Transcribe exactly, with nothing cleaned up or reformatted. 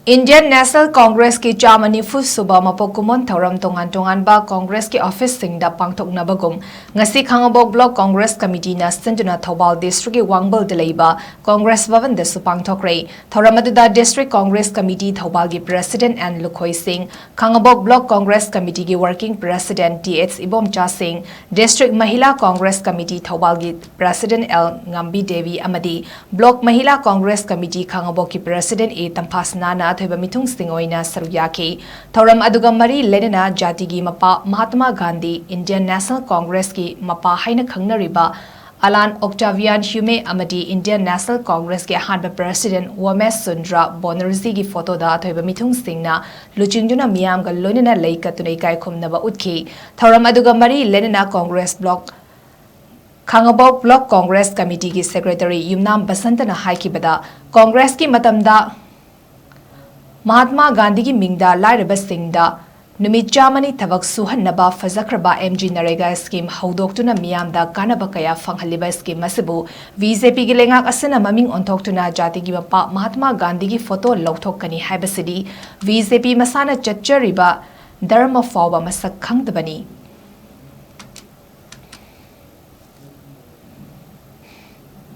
Indian National Congress ꯀꯤ ꯆꯥꯃ ꯅꯤꯐꯨ ꯁꯨꯕ ꯃꯄꯣꯛ ꯀꯨꯝꯑꯣꯟ ꯊꯧꯔꯝ ꯇꯣꯉꯥꯟ ꯇꯣꯉꯥꯟꯕ Congress ꯀꯤ office ꯁꯤꯡꯗ ꯄꯥꯡꯊꯣꯛꯅꯕꯒꯨꯝ ꯉꯁꯤ ꯈꯥꯉꯕꯣꯛ Block Congress Committee ꯅ ꯁꯤꯟꯗꯨꯅ ꯊꯧꯕꯥꯜ district ꯀꯤ ꯋꯥꯡꯕꯜꯗ ꯂꯩꯕ Congress ꯚꯕꯟꯗꯁꯨ ꯄꯥꯡꯊꯣꯛꯈ꯭ꯔꯦ꯫ ꯊꯧꯔꯝ ꯑꯗꯨꯗ District Congress Committee ꯊꯧꯕꯥꯜꯒꯤ President N Lukhoi Singh, Khangabok Block Congress Committee ꯒꯤ Working President T H Ibomcha Singh, District Mahila Congress Committee ꯊꯧꯕꯥꯜꯒꯤ President ꯑꯦꯜ ꯉꯥꯝꯕꯤ ꯗꯦꯕꯤ ꯑꯃꯗꯤ Block Mahila Congress Committee ꯈꯥꯉꯕꯣꯛꯀꯤ President ꯑꯦ ꯇꯝꯐꯥꯁꯅꯥꯅ ꯑꯊꯣꯏꯕ ꯃꯤꯊꯨꯡꯁꯤꯡ ꯑꯣꯏꯅ ꯁꯔꯨꯛ ꯌꯥꯈꯤ꯫ ꯊꯧꯔꯝ ꯑꯗꯨꯒ ꯃꯔꯤ ꯂꯩꯅꯅ ꯖꯥꯇꯤꯒꯤ ꯃꯄꯥ Mahatma Gandhi, Indian National Congress ꯀꯤ ꯃꯄꯥ ꯍꯥꯏꯅ ꯈꯪꯅꯔꯤꯕ ꯑꯂꯥꯟ ꯑꯣꯛꯇꯥꯚꯤꯌꯥꯟ ꯍ꯭ꯌꯨꯃꯦ ꯑꯃꯗꯤ Indian National Congress ꯀꯤ ꯑꯍꯥꯟꯕ President ꯋꯣꯃꯦꯁ ꯆꯨꯟꯗ꯭ꯔ ꯕꯣꯅꯔꯖꯤꯒꯤ photo ꯗ ꯑꯊꯣꯏꯕ ꯃꯤꯊꯨꯡꯁꯤꯡꯅ ꯂꯨꯆꯤꯡꯗꯨꯅ ꯃꯤꯌꯥꯝꯒ ꯂꯣꯏꯅꯅ ꯂꯩ ꯀꯠꯇꯨꯅ ꯏꯀꯥꯏ ꯈꯨꯝꯅꯕ ꯎꯠꯈꯤ꯫ ꯊꯧꯔꯝ ꯑꯗꯨꯒ ꯃꯔꯤ ꯂꯩꯅꯅ Congress Block, ꯈꯥꯉꯕꯣꯛ Block Congress Committee ꯒꯤ Secretary ꯌꯨꯝꯅꯥꯝ ꯕꯁꯟꯇꯅ ꯍꯥꯏꯈꯤꯕꯗ, Congress ꯀꯤ ꯃꯇꯝꯗ ꯃꯍꯥꯇꯃꯥ ꯒꯥꯟꯙꯤꯒꯤ ꯃꯤꯡꯗ ꯂꯥꯏꯔꯕꯁꯤꯡꯗ ꯅꯨꯃꯤꯠ ꯆꯥꯃꯅꯤ ꯊꯕꯛ ꯁꯨꯍꯟꯅꯕ ꯐꯖꯈ꯭ꯔꯕ ꯑꯦꯝ ꯖꯤ ꯅꯔꯦꯒꯥ scheme ꯍꯧꯗꯣꯛꯇꯨꯅ ꯃꯤꯌꯥꯝꯗ ꯀꯥꯟꯅꯕ ꯀꯌꯥ ꯐꯪꯍꯜꯂꯤꯕ scheme ꯑꯁꯤꯕꯨ ꯕꯤ ꯖꯦ ꯄꯤ ꯒꯤ ꯂꯩꯉꯥꯛ ꯑꯁꯤꯅ ꯃꯃꯤꯡ ꯑꯣꯟꯊꯣꯛꯇꯨꯅ ꯖꯥꯇꯤꯒꯤ ꯃꯄꯥ ꯃꯍꯥꯇꯃꯥ ꯒꯥꯟꯙꯤꯒꯤ photo ꯂꯧꯊꯣꯛꯀꯅꯤ ꯍꯥꯏꯕꯁꯤꯗꯤ ꯕꯤ ꯖꯦ ꯄꯤ ꯃꯁꯥꯅ ꯆꯠꯆꯔꯤꯕ ꯙꯔꯃ ꯐꯥꯎꯕ ꯃꯁꯛ ꯈꯪꯗꯕꯅꯤ꯫